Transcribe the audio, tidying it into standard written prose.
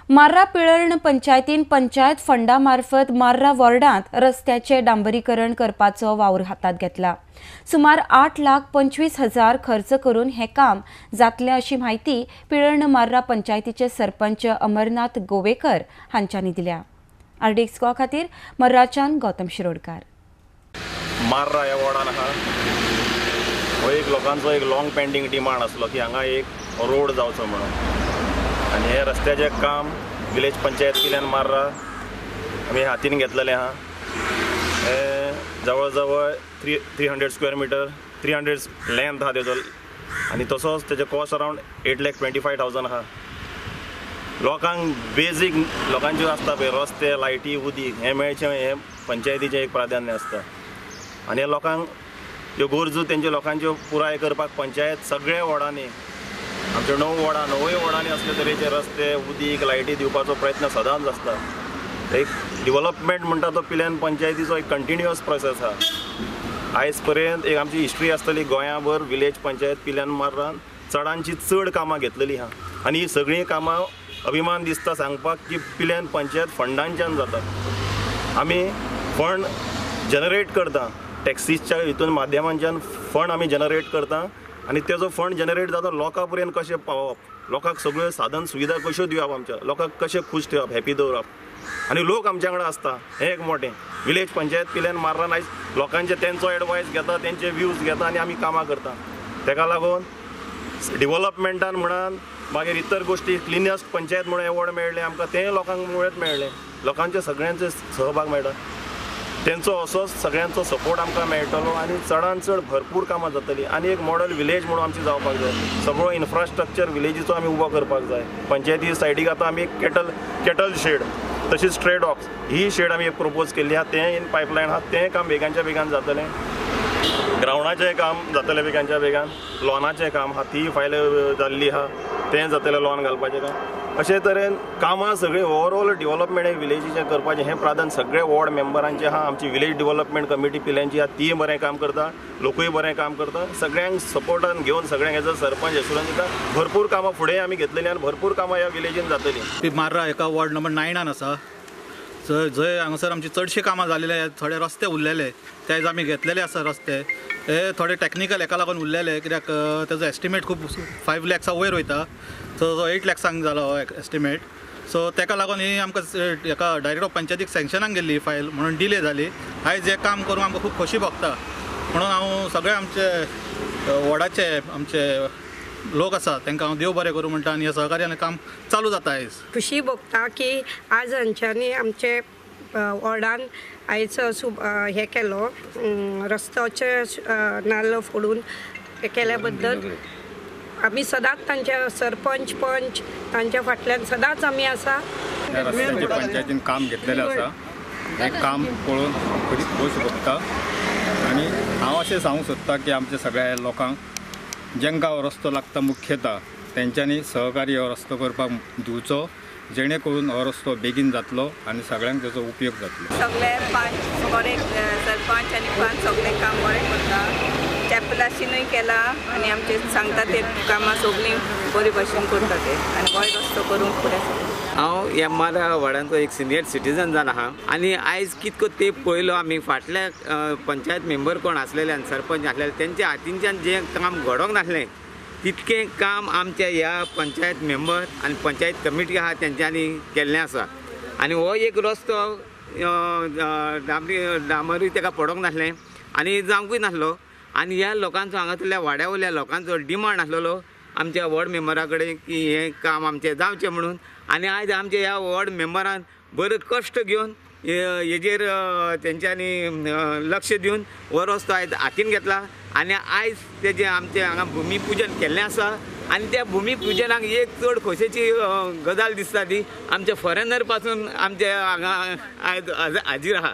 मार्रा पिळर्ण पंचायतीन पंचायत फंडा मार्फत मार्रा वॉर्डांत रस्त्याचे डांबरीकरण करपाचो वावर हातात घेतला। सुमार 8,25,000 खर्च करून हे काम जातले अशी माहिती पिळर्ण मार्रा पंचायतीचे सरपंच अमरनाथ गोवेकर हांच्यांनी दिल्या। आरडीएक्स गोवा खातीर मर्राच्यान गौतम शिरोडकार। मार्रा ह्या वॉर्डान आहा हो एक लोकांचो एक लॉंग पेंडींग डिमांड आसलो की हांगा एक रोड जावचो म्हणून, आनी हे रस्त्याचें काम विलेज पंचायत केल्यान मार्रा आमी हातीन घेतलेलें आहा। हे जवळ जवळ 300 स्क्वेअर मिटर 300 लेंथ आहा तेजो, आनी तसोच तेजो कॉस्ट अरावंड 8,25,000 आहा। लोकांक बेजीक लोकांच्यो आसता पळय रस्ते, लायटी, उदीक हें मेळचें हें पंचायतीचें एक प्राधान्य आसता, आनी लोकांक ह्यो गरजो तेंच्यो लोकांच्यो पुराय करपाक पंचायत सगळ्या वॉर्डांनी, आमच्या 9 वॉर्डां 9 वॉर्डांनी असले तरेचे रस्ते, उदीक, लायटी दिवपाचो प्रयत्न सदांच आसता। एक डिवलपमेंट म्हणटा तो पिल्यान पंचायतीचो एक कंटिन्युअस प्रोसेस आहा। आयज पर्यंत एक आमची हिस्ट्री आसतली गोंयाभर विलेज पंचायत पिल्यान मार्रान चडांची चड कामां घेतलेली आहा, आनी ही सगळीं कामां अभिमान दिसता सांगपाक की पिल्यान पंचायत फंडांच्यान जाता। आमी फंड जनरेट करता टॅक्सीच्या हितून माध्यमांच्यान फंड आमी जनरेट करता, आनी तेजो फंड जनरेट जाता लोकां पर्यंत कशें पावप, लोकांक सगळ्यो साधन सुविधा कश्यो दिवप, आमच्या लोकांक कशें खूश ठेवप, हॅपी दवरप, आनी लोक आमच्या वांगडा आसता हें एक मोटें। विलेज पंचायत पिल्यान मार्रान आयज लोकांचे तेंचो एडवायस घेता, तेंचे व्यूज घेता आनी आमी कामां करता। तेका लागून डिवलपमेंटान म्हणान मागीर इतर गोश्टी क्लिनियस्ट पंचायत म्हणून एवॉर्ड मेळ्ळें आमकां, तें लोकांक मुळेच मेळ्ळें, लोकांचे सगळ्यांचे सहभाग मेळटा, तेंचो असोच सगळ्यांचो सपोर्ट आमकां मेळटलो आनी चडान चड भरपूर कामां जातलीं। आनी एक मॉडल विलेज म्हणून आमची जावपाक जाय, सगळो इन्फ्रास्ट्रक्चर विलेजीचो आमी उबो करपाक जाय। पंचायती सायडीक आतां आमी केटल शेड तशीच स्ट्रे डॉग्स ही शेड आमी एक प्रपोज केल्ली आहा, तें इन पायपलायन आहा, तें काम बेगानच्या बेगान जातलें। ग्रावंडाचें काम जातलें बेगानच्या बेगान, लॉनाचें काम आहा ती फायल जाल्ली आहा, तें जातलें लॉन घालपाचें काम। अशे तरेन कामां सगळीं ओवरऑल डिवलपमेंट विलेजीचें करपाचें हें प्राधान्य सगळे वॉर्ड मेंबरांचें आहा। आमची विलेज डिवलपमेंट कमिटी पिल्यांची आहा, तीय बरें काम करता, लोकूय बरें काम करता, सगळ्यांक सपोर्टान घेवन सगळ्यांक एज अ सरपंच एश्युरन्स दिता। भरपूर कामां फुडें आमी घेतलेलीं आनी भरपूर कामां ह्या विलेजीन जातलीं। मार्रा एका वॉर्ड नंबर 9 आसा, जंय हांगासर आमची चडशीं कामां जालेली, थोडे रस्ते उरलेले ते आयज आमी घेतलेले आसा। रस्ते हे थोडे टॅक्निकल हेका लागून उरलेले कित्याक तेजो एस्टिमेट खूब 5 लॅक्सा वयर वयता, सो 8 लॅक्सांक जालो हो एस्टिमेट। सो तेका लागून ही आमकां हेका डायरेक्ट ऑफ पंचायतीक सँक्शनाक गेल्ली फायल म्हणून डिले जाली। आयज हें काम करूंक आमकां खूब खोशी भोगता, म्हणून हांव सगळे आमचे वॉर्डाचे आमचे लोक आसा तांकां हांव देव बरें करूं म्हणटा, आनी ह्या सहकार्यान काम चालू जाता आयज। खुशी भोगता की आज हांच्यांनी आमचे वॉर्डान आयज हें केलो, रस्त्याचे नाल्ल फोडून हें केल्या बद्दल आमी सदांच तांच्या सरपंच पंच तांच्या फाटल्यान सदांच आमी आसा। ह्या रस्त्याचे पंचायतीन काम घेतलेलें आसा, हें काम पळोवन खरीच खोस भोगता। आनी हांव अशें सांगूंक सोदता की आमच्या सगळ्या लोकांक जांकां हो रस्तो लागता मुख्यतः तेंच्यांनी सहकार्य हो रस्तो करपाक दिवचो, जेणे करून हो रस्तो बेगीन जातलो आनी सगळ्यांक तेजो उपयोग जातलो। सगळे पंच बरे, सरपंच आनी पंच सगळे काम बरें करता, चॅपलाशीनूय केला आनी आमचे सांगता ते कामां सगळीं बरे भशेन करता ते, आनी बरे रस्तो करूंक फुडें सरता। हांव ह्या मार्रा वॉर्डांचो एक सिनियर सिटीजन जावन आहा, आनी आयज कितको तेंप पळयलो आमी फाटल्या पंचायत मेंबर कोण आसलेले आनी सरपंच आसलेले तेंच्या हातींच्यान जें काम घडोवंक नासलें तितकें काम आमच्या ह्या पंचायत मेंबर आनी पंचायत कमिटी आहा तेंच्यांनी केल्लें आसा। आनी हो एक रस्तो डांबरी तेका पडोंक नासलें आनी जावंकूय नासलो, आनी ह्या लोकांचो हांगासरल्या वाड्या वयल्या लोकांचो डिमांड आसलेलो आमच्या वॉर्ड मेंबरा कडेन की हें काम आमचें जावचें म्हणून, आनी आयज आमच्या ह्या वॉर्ड मेंबरान बरें कश्ट घेवन हेजेर तेंच्यांनी लक्ष दिवन हो रस्तो आयज हातीन घेतला, आनी आयज तेजें आमचें हांगा भुमीपुजन केल्लें आसा। आनी त्या भुमीपुजनाक एक चड खोशेची गजाल दिसता ती आमचे फॉरेनर पासून आमचे हांगा आयज हाजीर आहा।